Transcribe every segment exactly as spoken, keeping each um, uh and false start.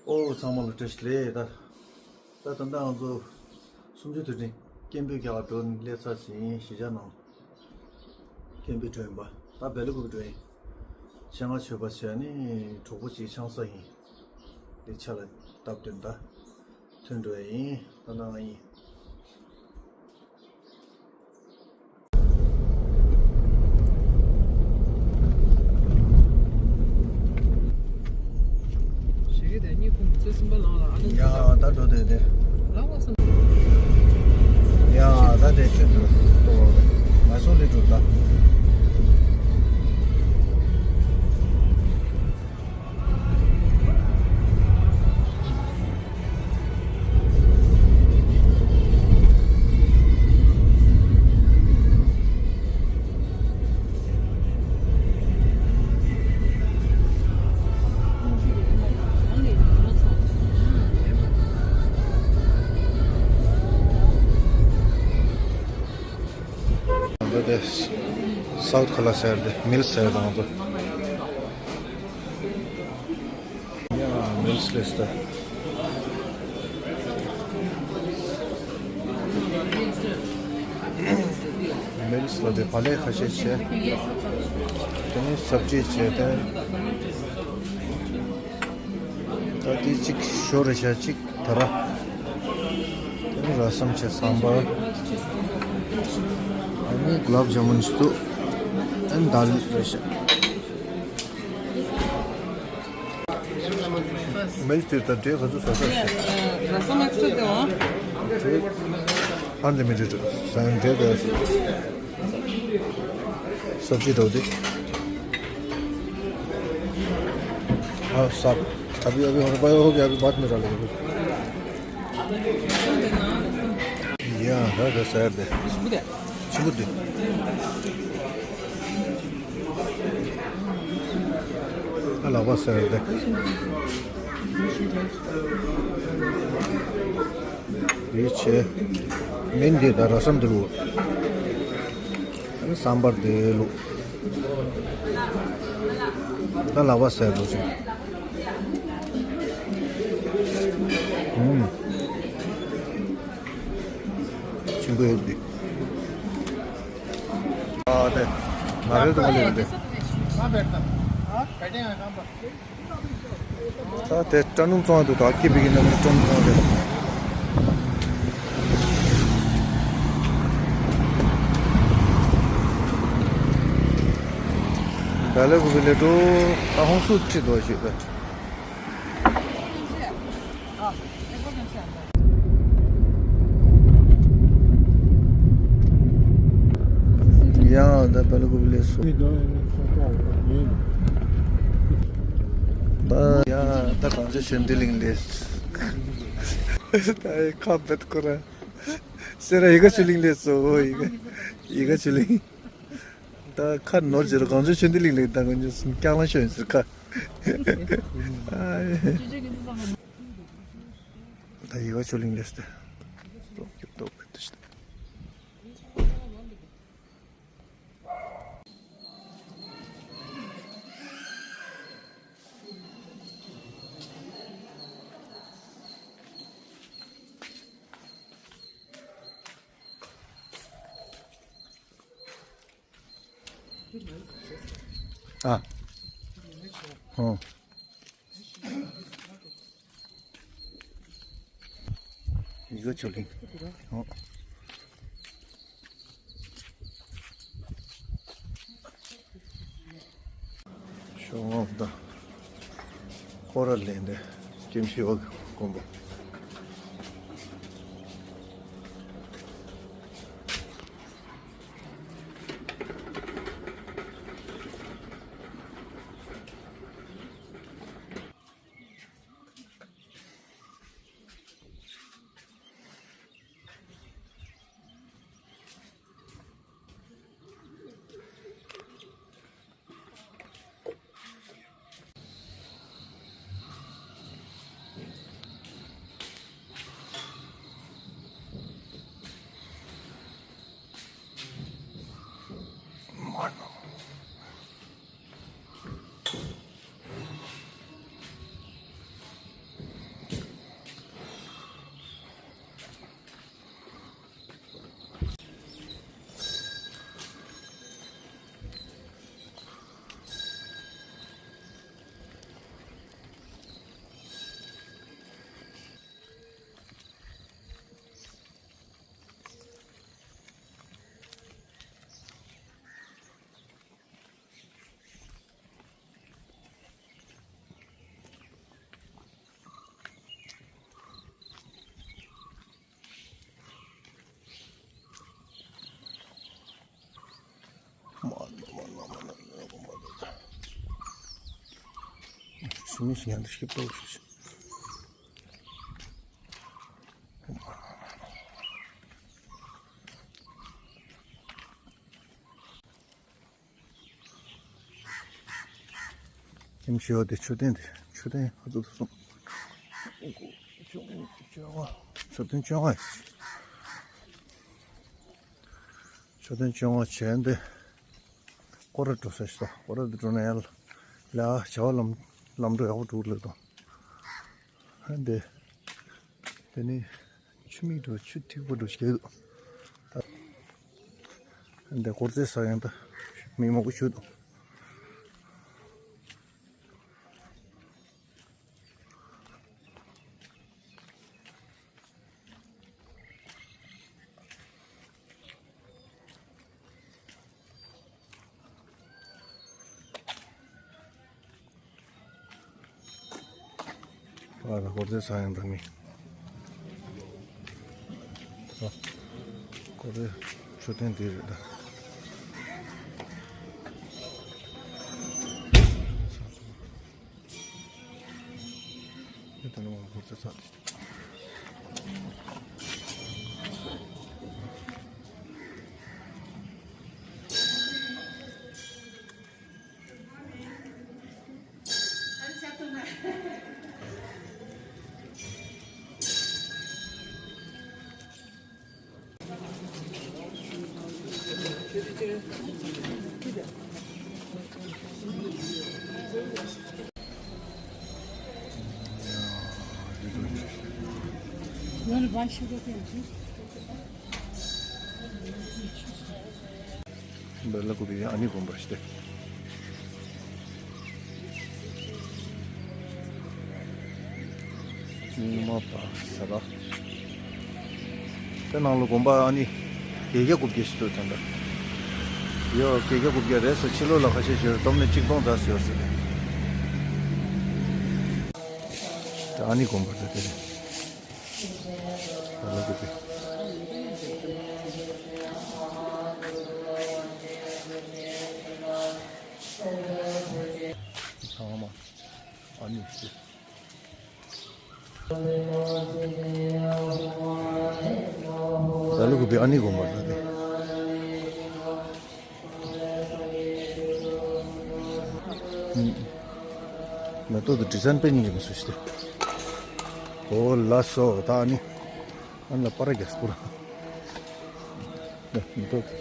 ཨོ་ཚང་མ་ལ་བཀྲ་ཤིས་བདེ་ལེགས། ད་ད་ད་ལྟ་ང་ཚོ་སུམ་ཅུ་དུས་དྲན་སྐད་འབོད་རྒྱག་ག་འགྲོ་སླེབས་ཚར་ཟིན། གཞིས་ཆགས་ནང་སྐད་འབོད་འགྲོ་ཡིན་པ། ད་སྦེལ་ཀོབ་འགྲོ་ཡིན། ཆེད་མངགས་མཆོད་པ་བྱས་ནས་གྲོགས་པོ་གཅིག་ཆང་ས་ཡིན། དེ་ཆ་ལ་སྟབས་བསྟུན་ད་ཐོན་འགྲོ་ཡ་ཡིན། ད་ལྟ་ང་ཡིན། ཡ་ད་འགྲོ་དེ་དེ། ཡ་ད་དེ་ཆུ་འགྲོ། ང་སོ་ལི་འགྲོ་ད། འདི་དེ་སའུཐ་ཁ་ལ་ཟེར་དེ་མིལ་ཟེར་དང་ཚོ། ཡ་མིལ་ལས་ད། མིལ་ལ་དེ་བག་ལེབ་ཁ་ཤས་བྱས། དེ་ནས་སབ་ཇི་བྱས་ཏེ། ད་དེ་གཅིག་ཞོ་རེ་ཤ་གཅིག་ད་ར། དེ་ནས་ར་སམ་བྱས་སམ་བར། ཨ་ནི་གུ་ལབ་ཇ་མུན་ཞིག་འདུག་ཨ་ནི་དཱལ་རེ་ཤ། མིལ་ཊི་དང་འབྲས་ག་ཚོད་ཟ་ས་ཞིག་ར་སམ་ཨེག་སི་ཊ་དེ་བ། ཨན་ལི་མི་ཊེཌ་ཟ་ཡང་འབྲས་དང་སབ་ཇི་འདྲ་བོ་དེ། ཨ་སབ། अभी अभी हमारे पास हो गया, अभी बाद में डालेंगे। ཡ་ད་ད་ཟེར་དེ། ཆུ་བུར་དེ། ཨ་ལག་པ་ཟེར་དེ། དེ་ཆེ། མིན་དེ་ད་ར་སམ་དེ་ལུག་ཨ་ནི་སམ་བར་དེ་ལུག་ད་ལག་པ་ཟེར་ལུག་ཅིག་ཨུམ། ཆུང་པོ་ཡོད་དུས། ཨ་དེ། ང་རེ་དུ་མ་ལེ་དེ། ད་དེ་སྐྲ་སྣུམ་བཙོང་དུ་ད་སྐྱིད་པའི་གི་ནང་སྐྲ་སྣུམ་བཙོང་དེ། ད་ལེ་གུ་གི་ལེ་ཏོ། ད་ཧོང་སུ་ཁྲིད་དོ་ཞིག་ད། ཡང་ད་བལ་གོ་བ་ལས་སོ། ད་ཡང་ད་གངས་ལྗོངས་ཆོས་སྡེ་གླིང་ལས། ད་ཁ་བེད་ཁོ་ར། སེ་ར་ཡི་ག་ཆོས་གླིང་ལས་སོ། ཡི་ག་ཡི་ག་ཆོས་གླིང་། ད་ཁ་ནོར་རྗེས་ལ་གངས་ལྗོངས་ཆོས་སྡེ་གླིང་ལས་ད་གངས་ལྗོངས་སུ་སྐྱག་ལང་ཤོར་ཡིན་ཟེར་ཁ། ད་ཡི་ག་ཆོས་གླིང་ལས་ཏེ། རོགས་ཀྱི་ཏོག་པའི་ཏི་ཤི། ཨ། ཧོ། ཡི་ག་ཆོས་གླིང་། ཨོ། ཤོག་ངོགས་དང་། སྐོར་ར་ལེན་ཏེ་སྐྱེམས་ཤི་བ་དགོན་པ། ཁྲིམས་ཞིག་ཡང་དུ་ཞིབ་ཏུ་ཞུ་ཞིག་ཁྱིམ་ཞེས་པ་དེ་མཆོད་རྟེན་དེ་མཆོད་རྟེན་ཨ་ཙུག་ཏུ་སོང་། མཆོད་རྟེན་བཅོ་ལྔ། མཆོད་རྟེན་བཅོ་ལྔ་བྱས་ཏེ། སྐོར་ར་འགྲོ་ས་ཞིག་སོ། སྐོར་ར་འདི་འགྲོ་ན་ཡང་ལ་བྱ་བ་ལམ་ལམ་འགྲོ་ཡག་པོ་འགྲོ་ལེ་དང་། འདི་དེ་ནི་ཆུ་མིག་འགྲོ་ཆུ་ཐིགས་པ་འགྲོ་ཞིག་འདུག་འདི་སྐོར་རྩེ་ས་ཡང་ད་མི་མང་པོ་ཞིག་འདུག་ཨ་ད་སྐོར་རྩེ་ས་ཡང་ད་མི། ཨ་སྐོར་རྩེ་མཆོད་རྟེན་དེ་རེད་ད། བེ་ལ་ཀུ་པི་ཨ་ནི་དགོན་པ་ཞིག་སྟེ། རྙིང་མ་པ་ཟ་ལ། དེ་ནང་ལ་དགོན་པ་ཨ་ནི་བརྒྱད་བརྒྱ་དགུ་བརྒྱ་ཞིག་འདུག་དེ་འདྲ། ཡོད་བརྒྱད་བརྒྱ་དགུ་བརྒྱ་རེད་ཟེར། ཕྱི་ལོགས་ལ་ཁ་ཤས་ཤིག་རེད། སྟོབས་ནི་གཅིག་སྟོང་ཙམ་ཞིག་ཡོད་ཟེར། དེ་ཨ་ནི་དགོན་པ་རེད་དེ་རེད། ཚང་མ་ཨ་ནི་ཞིག་ད་ལུ་གུ་བི་ཨ་ནི་དགོན་པ་ད་དེ། མེ་ཏོག་དེ་ཌི་ཛའིན་དཔེ་སྙིང་རྗེ་མོ་བཟོས་ཤིག་སྟེ། ཨོ་ལ་སོ་ད་ཨ་ནི། ཨ་ནི་ལ་པར་རྒྱག་སྤུ་ར། ནི་མེ་ཏོག་དེ།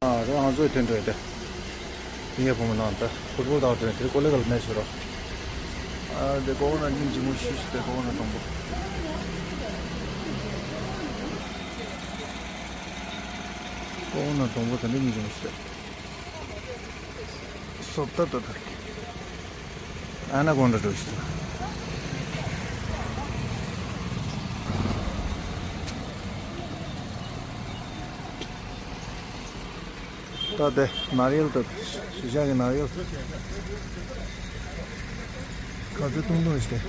ཨ་རེ་ང་ཚོའི་དོན་འགྲོ་ཡོད་དེ། ཡིན་ཡ་བུ་མོ་ནང་ད་ཕུཊ་བོལ་དང་དོན་དེ་ཀོ་ལེ་གལ་མེ་ཤོར་རོ། ཨ་དེ་ཀོ་ན་སྙིང་རྗེ་མོ་ཤི་ཤི་དེ་ཀོ་ན་དང་པོ། ཀོ་ན་དང་པོ་དེ་འདྲ་སྙིང་རྗེ་མོ་ཤི་དེ། སོབ་ཏ་ཏ་ཏ། ཨ་ན་ཀོན་ཌ་འགྲོ་ཤི་དེ། ད་དེ་ནཱ་རི་ཡལ་ད་ཞི་ཞང་གི་ནཱ་རི་ཡལ་ག་ཚོད་བཏུང་བཏུང་ཞིག་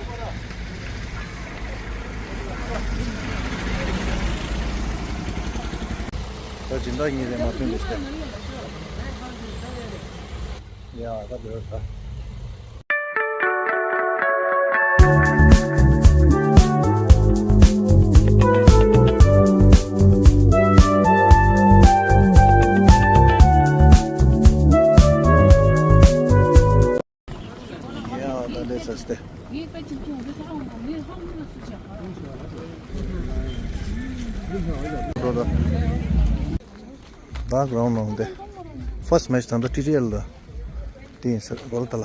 ད་སྦྱིན་བདག་གཉིས་ལས་མ་ཐོན་ཞིག་ཡ་ད་དེ་ད། ཡ་ད་ལས་ཚ་སྟེ། ད་ག་རང་ནང་དེ། ཕར་སི་མེ་ཆི་ད་ལྟ་ཊི་ཊི་ཨེལ་ལ། དེ་ཡིན་ཟེར་གོ་ལ་ད་ལ།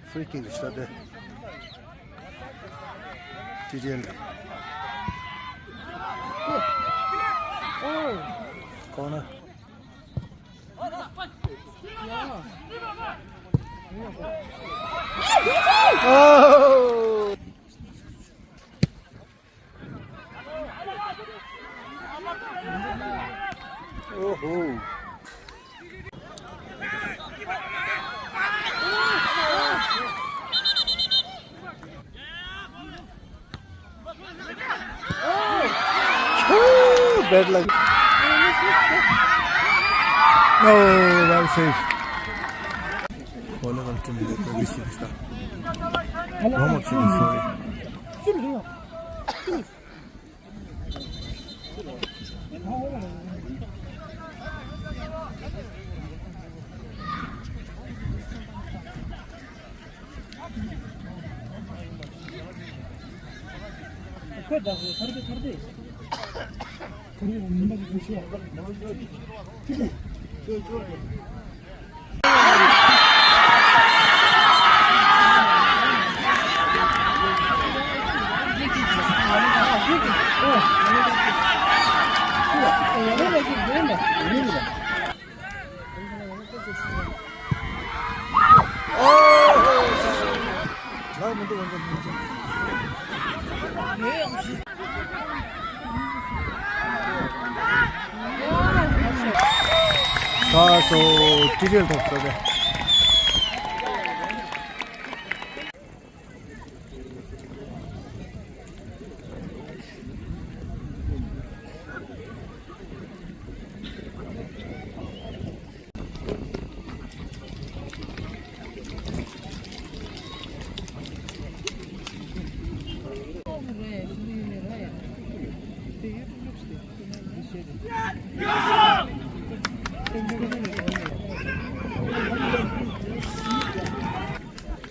Free kick ཤོར་ཏེ། ཊི་ཌི་ཨེལ། Corner. Oh! Oh. Ooh, bad luck. Oh, well saved. Volleyball team, they play this thing. Warm up, sorry. ས་སོ་ཊི་ཌི་ཨེལ་ཐོབ་སོ་དེ།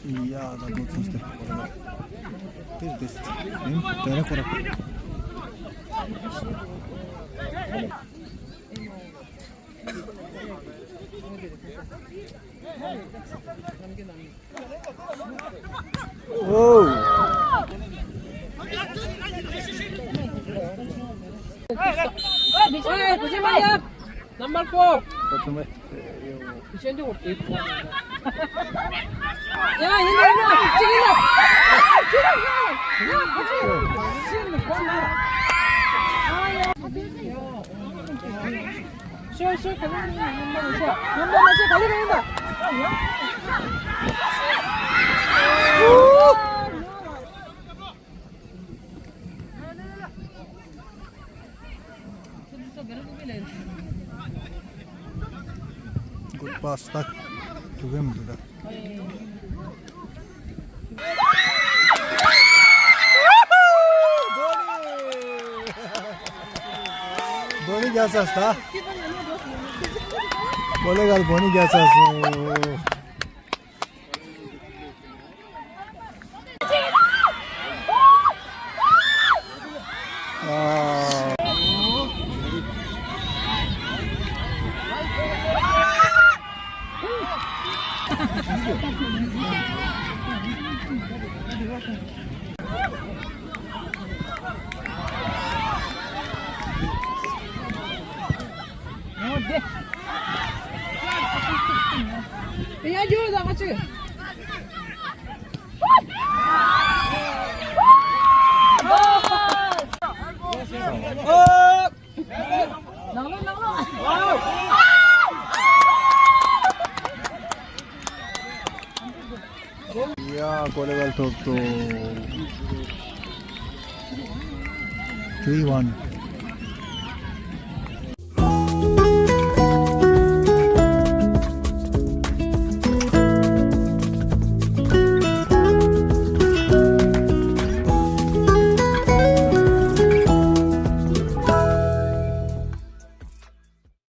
ཡ་ད་དུང་ཚུར་སྟེ། དེར་དེ་ཡིན་དེ་རེ་ཁོ་ར། ཨོ། Number four. Good pass, tak. Tu vem tu da. Boni gyasa sta. Bole gal boni gyasa. Yeah, volleyball top so three one.